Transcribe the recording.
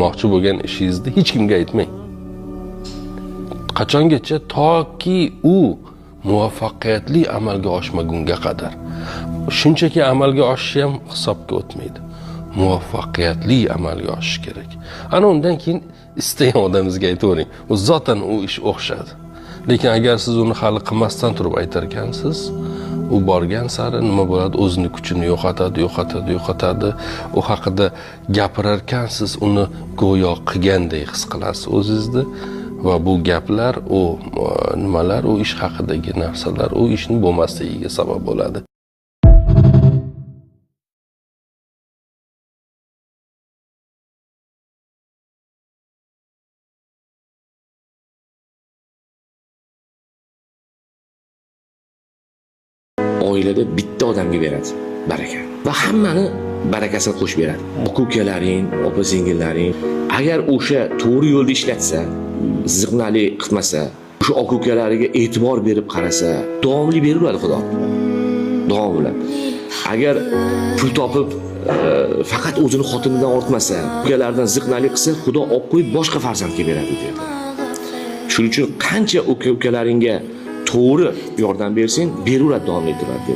Qilmoqchi bo'lgan ishingizni hech kimga aytmang. Qachongacha? Toki u muvaffaqiyatli amalga oshmagunga qadar. Shunchaki amalga oshishi ham hisobga o'tmaydi. Muvaffaqiyatli amalga oshishi kerak. Ana undan keyin istagan odamingizga aytavering. U zotan u ish o'xshadi. Lekin agar siz uni hali qilmasdan turib aytar ekansiz, u borgan sari nima bo'ladi? O'zini kuchini yo'qotadi, yo'qotadi, yo'qotadi. U haqida gapirar ekansiz, uni go'yo qilganday his qilasiz o'zingizni. Va bu gaplar, u nimalar, u ish haqidagi narsalar, u ishni bo'lmasligiga sabab bo'ladi. Oilada bitta odamga beradi baraka va hammani barakasini qo'shib beradi. Aka-ukalaring, opa-singillaring agar o'sha to'g'ri yo'lda ishlatsa, ziqnalik qilmasa, o'sha aka-ukalariga e'tibor berib qarasa, davomli beraveradi Xudo. Davom bilan. Agar pul topib faqat o'zini xotinidan ortmasa, ukalaridan ziqnalik qilsa, Xudo olib qo'yib boshqa farzandga beradi deydi. Shuning uchun qancha aka-ukalaringga to'g'ri yordam bersang, beraveradi, davom ettiradi.